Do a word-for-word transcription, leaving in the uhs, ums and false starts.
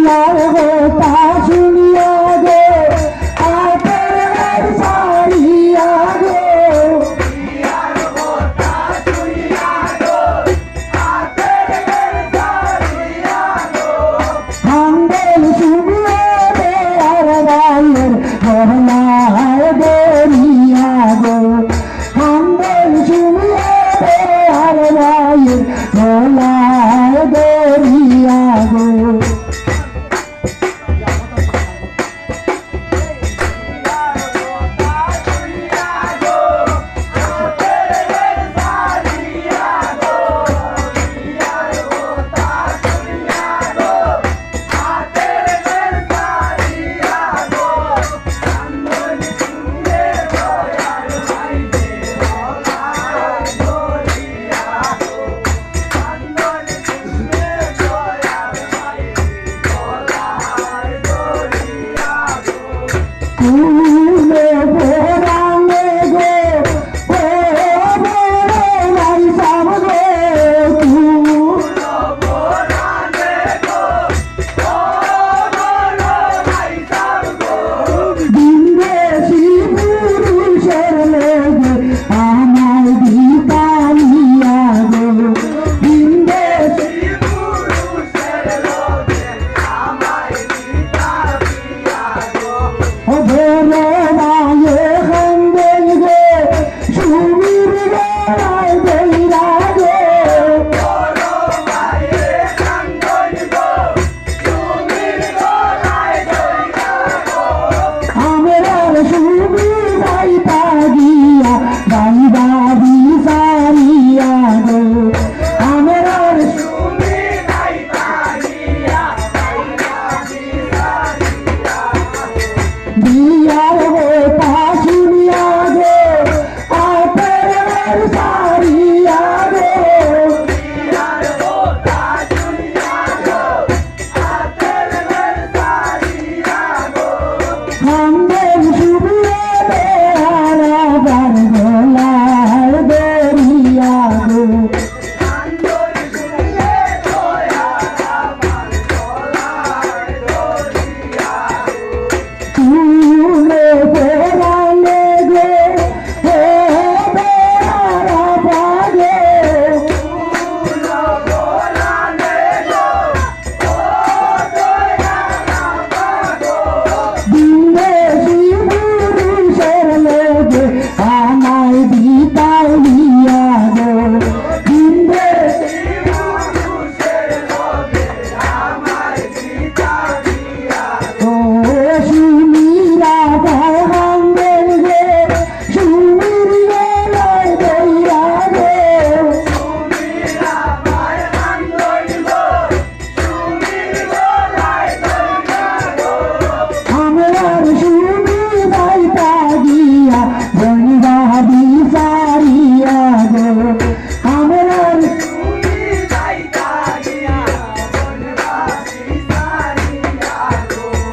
তার কথা শুনিয়া গো, আতের ঘর ছাড়িয়া গো। হাঙ্গল শুনিয়া রে আর ভাইয়ের গলায় দরিয়া গো। হাঙ্গল শুনিয়া রে আর ভাইয়ের গলায় দরিয়া গো। কুলো পরানে গো, ও বড় ভাই সাব গো, কুলো পরানে গো, ও বড় ভাই সাব গো। বিন্দেশি পুরুষের লগে আমায় দিতালিয়া গো, বিন্দেশি পুরুষের লগে আমায় দিতালিয়া গো। ও ভোলে ভাইয়ে কান্দে গো, সুমির গলায় দইরা গো। আমরার সুমি যাইতা গিয়া, যাইবা বিচারিয়া গো। আমরার সুমি যাইতা গিয়া, যাইবা বিচারিয়া। বিয়ার কথা শুনিয়া গো, আতের ঘর ছাড়িয়া গো। বিয়ার কথা শুনিয়া গো, আতের ঘর ছাড়িয়া গো। হাঙ্গল শুনিয়া রে আর ভাইয়ের গলায় দরিয়া গো। কুলো পরানে গো, ও বেড়ারা পাগে। বিন্দেশি পুরুষের লগে আমায় দিতালিয়া গো। বিন্দেশি পুরুষের লগে আমায় দিতালিয়া গো। ও সুমিরা বাহাঙ্গের গো, সুমির গলায় দইরা গো। সুমিরা বাহাঙ্গের গো, আমরার সুমি যাইতা গিয়া, বনবা বিচারিয়া গো। আমরার সুমি যাইতা গিয়া, বনবা বিচারিয়া গো।